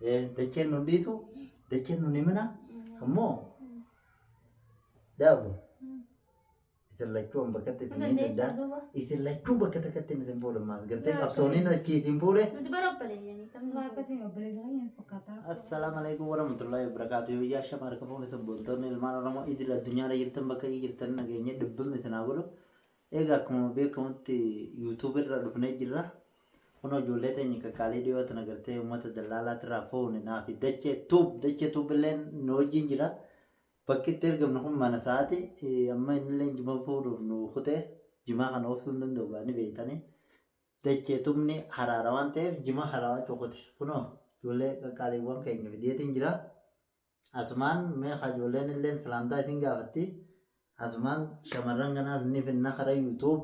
Dacheen nun dhiisu, dacheen nun himina, ammoo daabu isin lachuu an bakkatti isin hin Dandeessaa danda'a. duuba. Isin lachuu bakka takkatti isin fuudhu maas gartee qabsooniin achii isin fuudhe. Nuti bara obboleeyyanii Waa tamni. akkasii obboleessa keenya fakkaata. Assalaamu alaikum warahmatullahi wabarakatuh. Yooyyaa shama harka fuune sabboontoonni ilmaan Oromoo idil addunyaarra jirtan bakka jirtan nageenya dubbifni isin haa godhu. Egaa akkuma beekamutti YouTube irra dhufnee jirra. Kunoo ijoollee teenya qaqqaalii dhiyoo tana gartee uummata dallaalaatirraa fuune naa fi Dachee Tube Dachee Tube illeen nu wajjin jira. Bakki itti ergamnu kun mana isaati. Amma innillee jima fuudhuuf nu kute. Jimaa kana obsuu hin danda'u gaa ni beektanii. Dachee Tubni haraara waan ta'eef jima haraawaa cukute. Kunoo ijoollee qaqqaaliiwwan keenya fideetiin jira. Asumaan mee ka ijoolleen illeen salaamtaa isin gaafatti. Asumaan shamarran kanaas ni finna kara YouTube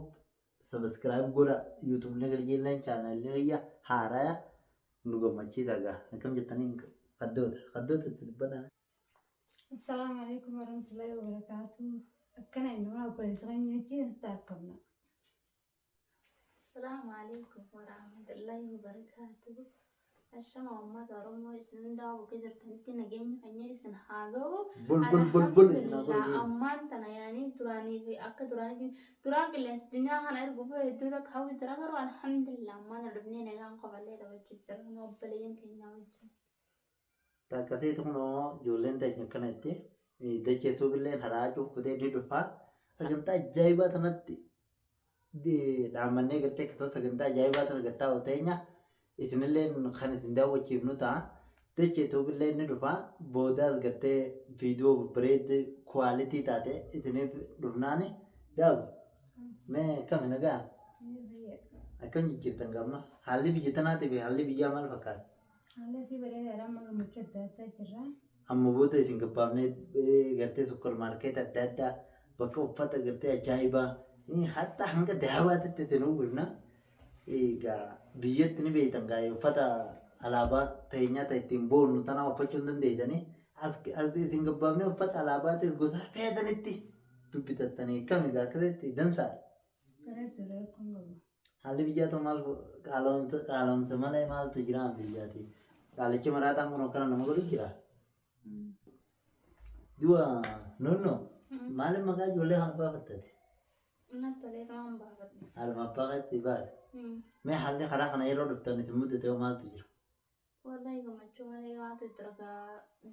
subscribe godha. YouTube ni galchiilleen chaanaalli kiyya haaraya nu gammachiisa gaa. Akkam jettanii kaddoota kaddoota itti dubbadhaa. Assalaamu alaikum warahmatullahi wabarakatuh. Akkana inni waan obboleessa keenya wajjin asitti argamna. Assalaamu alaikum warahmatullahi wabarakatuh. Ashama uummata Oromoo isin hundaa bukkee jirtanitti nageenya keenya isin haa ga'u. Bul bul bul bul isin haa godhu Alhamdulillah jechuudha. ammaan tana yaanii duraanii fi akka duraanii duraan qilleensa addunyaa kana erguuf hedduu takka hawwi tura garuu alhamdulillah ammaan tana dhufnee nagaan qoballee taphachuu jira nu obboleeyyan keenyaa wajjin. Takkasiitu kunoo ijoolleen teenya akkana itti dachee tuubilleen haraa cuukkutee ni dhufa. Sagantaa ajaa'ibaa tanatti dhaammannee gartee akkasuma sagantaa ajaa'ibaa tana gattaa'u teenya isinillee kan isin daawwachiifnu ta'a. Dachee tuubillee ni dhufa. Boodaas gartee viidiyoo babbareedduu kuwaalitii taate isiniif dhufnaani daawu. Mee akkami nagaa? Akkam jijjiirtan gamma? Haalli biyya tanaatii fi haalli biyyaa maal fakkaata? Haalli asii bareedaadha. Amma gammachuu adda addaa jirra. Amma booda isin gabbaafnee gartee suppermaarkeeta adda addaa bakka uffata gartee ajaa'ibaa hatta hanga daabaatitti isin uwwifna. Egaa biyyatti ni beektan gaa uffata alaabaa teenyaa ta'e ittiin boonnu tanaa uffachuu hin dandeessanii. As as isin gabbaafnee uffata alaabaatis gosa feetanitti bibbitattanii akkami gaa akkasitti dansaadha. Bareeduudha rakkoon qabu. Haalli biyyaa too maal qaala'umsa qaala'umsa malee maaltu jira biyyaati. Qaalichi maraataan kun akkana nama godhu jira. Du'a nonno maaliif maqaa ijoollee kana baafattate? Natti tolee waan baafadhe. Haaluma abbaa keetti baate. Mee haalli karaa kana yeroo dhuftan isin mudate hoo maaltu jira? Wallahi gammachuu malee maaltu jira gaa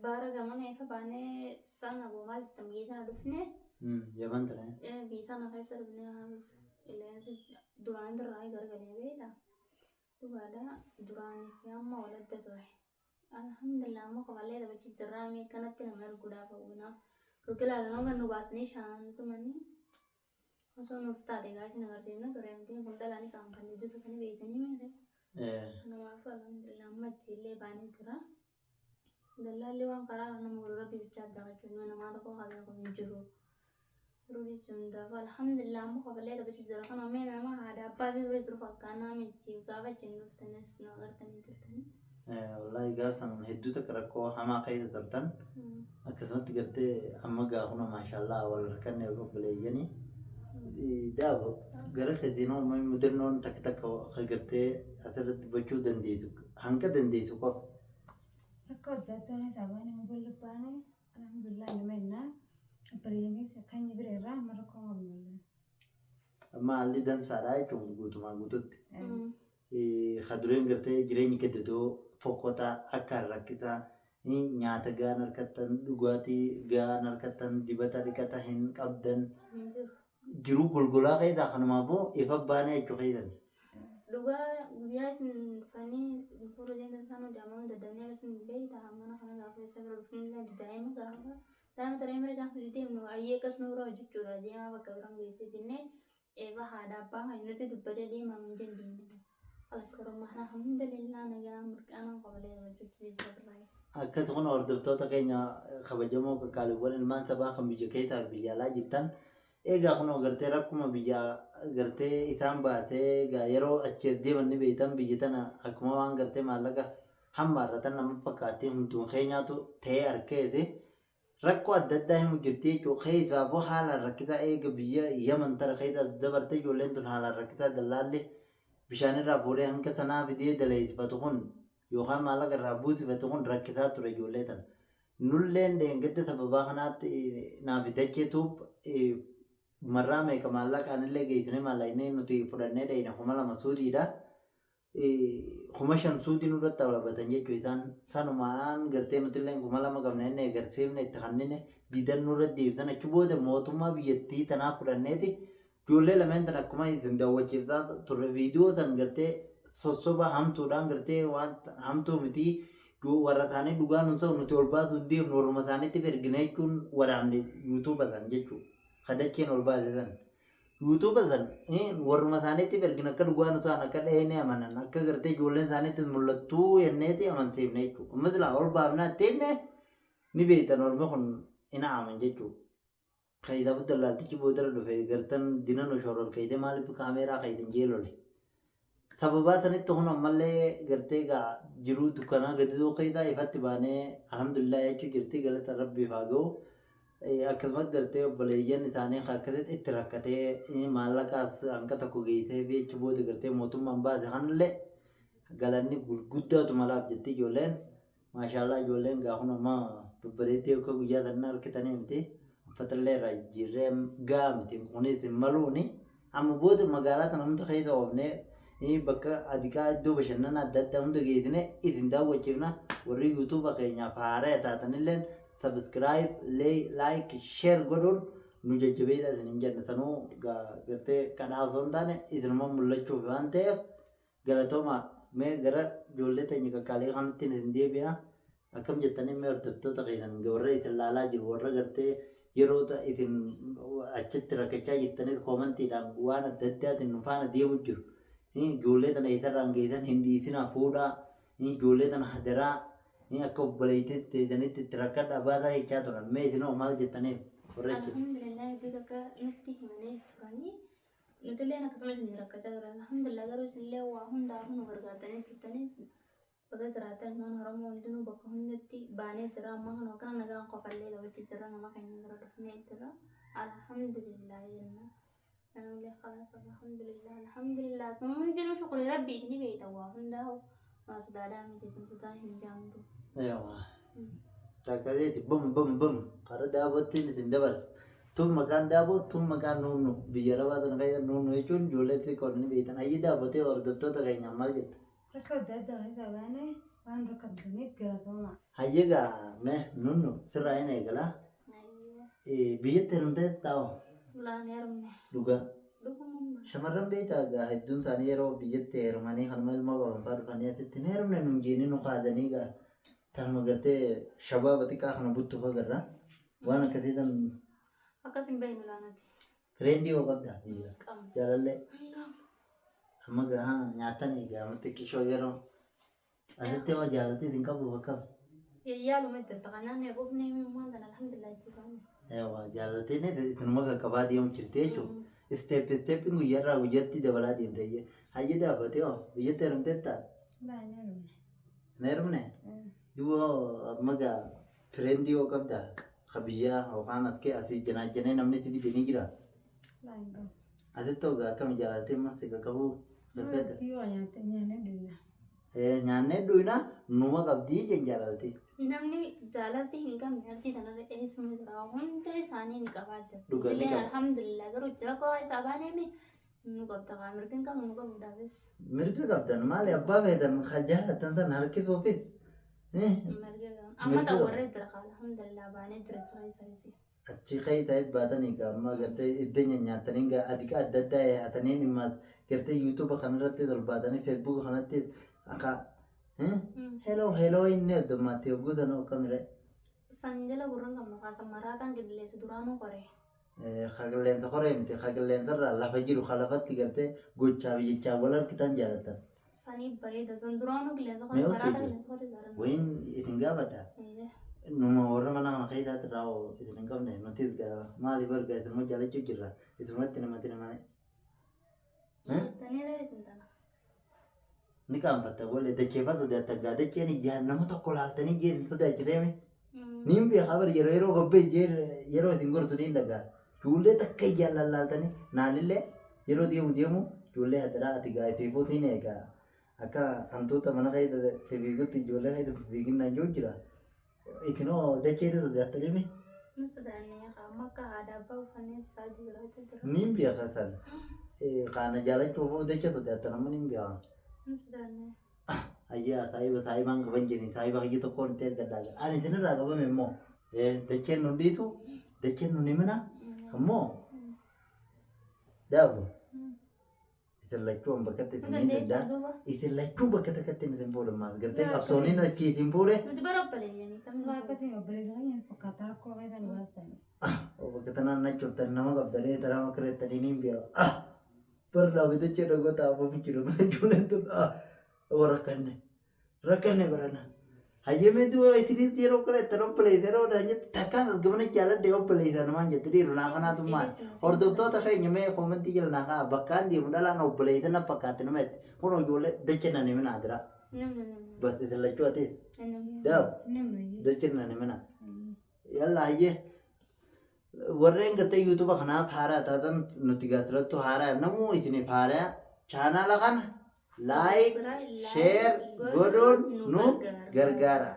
baara gamana ifa baanee sana boo maal jettan biyya sana dhufne Yaman tana. Biyya sana keessa dhufne hamas qilleensi duraan irraa garagalee beekta. Dhugaadha duraanii fi amma wal adda ture. Alhamdulillah amma qoballee taphachuu jirraa mee akkanatti nama arguudhaaf hawwinaa. Gogilaa ganama kan nu baasnee shaantumanii osoo nuuf taate gaa isin agarsiifna ture nuti kun dhalaanii qaanfannee jirtu kan beektanii meere. Sanumaafuu alhamdulillah amma itti illee baanee jira. Dallaalli waan karaa nama godhu rabbi bichaa beeka jechuun namaa tokko haa beeku hin jiru. Yeroo dhiisuu hundaafuu alhamdulillah amma kofalee taphachuu jira. Kana mee nama haadha abbaa fi bira jiru fakkaannaa miti gaafa isin dhuftanis nu agartanii turtanii. Wallaahi gaaf san hedduu takka rakkoo hamaa keessa turtan. Akkasumatti gartee amma gaafuma maashaallah wal harkanne obboleeyyanii. Daabo gara keetiin mudannoon takka takka ka gartee asirratti dubbachuu dandeessu hanga dandeessu qofa. Rakkoo adda addaa keessaa baane mogolla baane alhamdulillah nama innaa obboleeyyan keessa kan bira irraa amma rakkoo qabnu wallahi. Amma haalli dansaadha jechuun guutumaa guututti. Ka dureen gartee jireenyi gadadoo fokkotaa akkaan rakkisaa nyaata gahaan harkattan dhugaatii gahaan harkattan dibata dhiqata hin qabdan jiruu golgolaa keessaa kanumaafuu ifa baanee jechuu keessan. Dhugaa guyyaa isin dhufanii fuula deemtan isaan hojii amma dadhabnee isin beekta mana kana gaafa isa bira dhufnee illee daa'ima gaafa daa'ima taree mira gaafa deemnu ayyee akkasuma bira hojjechuudha deemaa bakka biraan geessee finnee Eeba haadha abbaa kan nuti dubbatee deemaa hin dandeenye. Kalas garuu alhamdulillah nagaa mirqaanaan qabalee hojjechuu jira birraa. Akkas kun hordoftoota keenya kabajamoo qaqqaaliiwwan ilmaan sabaa kan biyya keessaa fi biyya alaa jirtan egaa kun gartee rakkuma biyya gartee isaan baatee egaa yeroo achi as deeman ni beektan biyya tana akkuma waan gartee maallaqa hammaarratan nama fakkaattii hunduma keenyaatu ta'ee harkeesse Rakkoo adda addaa himu jirti jechuun keessaafuu haalaan rakkisaa eega biyya Yaman tana keessa as dabarte ijoolleen tun haalaan rakkisaa dallaalli bishaanirraa fuudhee hanga sanaa fidee daleessifatu kun yookaan maallaqa irraa buusifatu kun rakkisaa ture ijoollee tana. Nulleen deengedda sababaa kanaatti naaf dacheetuuf marraa meeqa maallaqaan illee geessine maallaqni nuti fudhannee dheeyna 2000 suudiidha. 5000 suudii nurratti dhaabatan jechuudha isaan sanumaan gartee nuti illee 2000 qabna inni agarsiifne itti kannine didan nurratti deebisan achi booda mootummaa biyyattii tanaa fudhanneeti ijoollee lameen tan akkuma isin daawwachiiftaa turre viidiyoo tan gartee sossoba hamtuudhaan gartee waan hamtuu miti warra isaanii dhugaa nu ta'u nuti ol baasuu hin deemnu warruma isaaniitti ergine jechuun waraabne yuutuuba san jechuudha. Kadacheen ol baase san. Yuutuuba san warruma isaaniitti ergine akka dhugaa nu ta'an akka dhaheenee amanan akka gartee ijoolleen isaaniitti mul'attuu jenneeti amansiifne jechuudha. Ammas laa ol baafnaa ittiin ni beektan ormi kun hin aman jechuudha. Kaayitaa dallaaltichi boodara dhufe gartan dina nu shoror kayite maaliif kaameeraa kayitan jeelole. Sababaa sanitti kun ammallee gartee gaa jiruu dukkanaa gadi keessa ifatti baanee alhamdulillah jechuu jirti galata rabbiif haa ga'u. Akkasumas gartee obboleeyyan isaanii akkasitti itti rakkatee maallaqaas hanga tokko geessee fi achi booda gartee mootummaan baase kanallee galanni gurguddaatu malaaf jetti ijoolleen. Maashaallah ijoolleen gaa kun amma babbareeddee akka guyyaa sanaa harkitanii miti. Uffatallee irraa jijjiirree gaa miti kunis hin maluuni. Amma booda magaalaa kana hunda keessa oofnee bakka adikaa iddoo bashannana adda addaa hunda geessine isin daawwachiifna warri yuutuuba keenyaaf haaraa taatanillee subscribe like share godhuun nu jajjabeessa isin hin jenna sanuu gartee kadhaa osoo hin taane isinuma mul'achuuf waan ta'eef galatooma mee gara ijoollee teenya qaqqaalii kanatti isin deebi'a akkam jettanii mee hordoftoota keessan warra isin laalaa jiru warra gartee yeroo isin achitti rakkachaa jirtanis koomantiidhaan waan adda addaatiin nu faana deemu jiru. Ijoollee tana isarraan geessan hin dhiisinaa fuudhaa ijoollee tana hadaraa akka obboleettiitti teessanitti itti rakkadhaa baasaa jechaa turan mee isinoo maal jettaniif warra jechuudha. Alhamdulillah iddoo takka nutti himanii turanii nuti illee akkasumas ni rakkachaa turan. Alhamdulillah garuu isinillee waa hundaafuu nu gargaartanii turtanii bakka jiraatan ilmaan Oromoo hundinuu bakka hundatti baanee jira. Amma kana akkana nagaan qofallee taphachuu jira nama keenya bira dhufnee jira. Alhamdulillah jenna. Anullee khalaas alhamdulillah alhamdulillah kun hundinuu shukrii rabbii ni beekta waa hundaa'u waa sodaadhaa miti sun sodaa hin jaamtu. Eewa. Takkateeti bum bum bum karaa daabottiin isin dabarsa. Tun maqaan daaboo tun maqaan nuunnu biyya arabaa tana keessa nuunnu jechuun ijoollee xixiqqoo ni beektan. Ayyi daabotee hordoftoota keenyaaf maal jetta? Rakkoo adda addaa keessa baanee waan rakkataniif galatooma. Hayyi gaa mee nuunnu sirraa hin eegalaa. Biyyatti heerumtee taa'u Laan heerumne dhugaa. dhuguma. Shamarran beektaa gaa hedduun isaanii yeroo biyyatti heerumanii kanuma ilmoo qaban fa'aa dhufanii asitti hin heerumne nuun jeeni nu kaadanii gaa tanuma gartee shabaaba xiqqaa kana buttuuf agarra. Waan akkasii tan Akkas hin beeknu laanati. fireendii hoo qabdaa biyya Qabna. jaalallee amma gaa nyaatanii gaa amma xiqqishoo yeroo asitti hoo jaalaltii isin qabu akkam. Yaaluma itti kanaan eeguuf maal tan alhamdulillah itti qabne. Eewwa jaalaltiin isinuma qaqqabaa deemu jirti jechuudha. Isteep isteeppiin guyyaarraa guyyaatti dabalaa deemte. Hayyi dhaabbatee hoo biyyatti heerumteettaa? Laan heerumne. Hin heerumne? Duuba amma gaa fireendii hoo qabdaa? Ka biyyaa yookaan as kee asii janaajjanee namni si fide ni jira. Laan hin qabu. Asitti hoo gaa akkam jaalaltiin ma si qaqqabuu feete? Yoo nyaatte nyaannee duuna. Nyaannee dhuyna numa qabdii jeen jaalaltii. Namni jaalalti hin qabne arjii tanarra eessuma jira hunda isaanii ni qabaata. Dhugaa ni qaba. Alhamdulillah garuu jira koo isaa baaneemi nu qabda kaa mirga hin qabnu nu qabuudhaafis. Mirga qabdan maali abbaa feetan ka jaalatan san harkisuufis. Mirga qabna. Amma Mirga ta'u qabna. warra jira kaa alhamdulillah baanee jira jira isaas. Achi qayii baatanii gaa amma gartee iddoo nyaatanii gaa adiqa adda addaa yaatanii dhimma gartee yuutuuba kanarratti ol baatanii feesbuuka kanatti akka heloo heloo inni addummaatti yogguu sanuu akkamire San jala gurra hin qabnu kaa sammaraataan qilleessu duraanuu qoree. Qilleensa qoree miti qilleensarraa lafa jiru ka lafatti gartee gochaa fi jechaa wal harkitan jaalatan. Saniif bareeda sun duraanuu qilleensa Mee qoree osoo maraataa ije? qilleensa qoree jaalanna. Wayin isin gaafadha. Numa warra mana kana keessaatti irraa isin hin qabne nutis gaa maaliif argaa isinuma jaalachuu jirra isinumatti namatti namane. Jettanii isin tana. Ni qaanfatta wal dacheeffaa sodaata gaa dacheen ijaan nama tokko laaltanii jeen hin sodaachiteemi. Niin beekaa bar yeroo yeroo gobbee jeen yeroo isin gorsu niin dhagaa. Ijoollee takka ijaan lallaaltanii naanillee yeroo deemu deemu ijoollee hadaraa ati gaa ifiifuutiin eegaa. Akka hantuuta mana keessa fiigutti ijoollee keessa fiiginnaan jiru jira. Isinoo dacheetu sodaattanii Nu sodaannee amma akka haadha abbaa uffannee isaa jiraachuu jira. Niin beeka san. Kana jaalachuuf dachee sodaattan amma niin beeka. Nu sodaannee. Ayyaa saahiba saahibaan qaban jedhani saahiba kiyya tokkoon itti ergadhaa. Ani isinirraa qabame immoo dacheen nu dhiisu dacheen nu himina ammoo daabu isin lachuu an bakkatti isin hin Dandeessaa danda'a. duuba. Isin lachuu bakka takkatti isin fuudhe maas gartee qabsooniin achi isin fuudhe Nuti bara obboleeyyanii Waa tamni. akkasii obboleessa keenya fakkaata rakkoo keessa nu baastani. Bakka tanaan nachooftan nama qabdanii tanama kireettanii niin beeka. Bar dhaabbicha dhagoota abboofi jiru ijoolleen tun rakkanne rakkanne barana. Hayyamee du'a isinitti yeroo kireettan obboleessa yeroo dhaan jette takkaas as gamana jaaladhe obboleessa namaan jette dhiiru naa kanaatu maal. Hordoftoota keenya mee koomentii jala naa ka'a bakkaan deemu dhalaan obboleessa na fakkaatti nama jette kun ijoollee dacha nan himina adira. Namni namni. Bas isin lachuu atis. Namni. Daa'u Namni. dacha nan himina. Yalla hayyee. Warreen gartee yuutuuba kanaaf haaraa taatan nuti gaasirattu haaraa namuu isiniif haaraa chaanaala kana like share godhuun nu gargaara.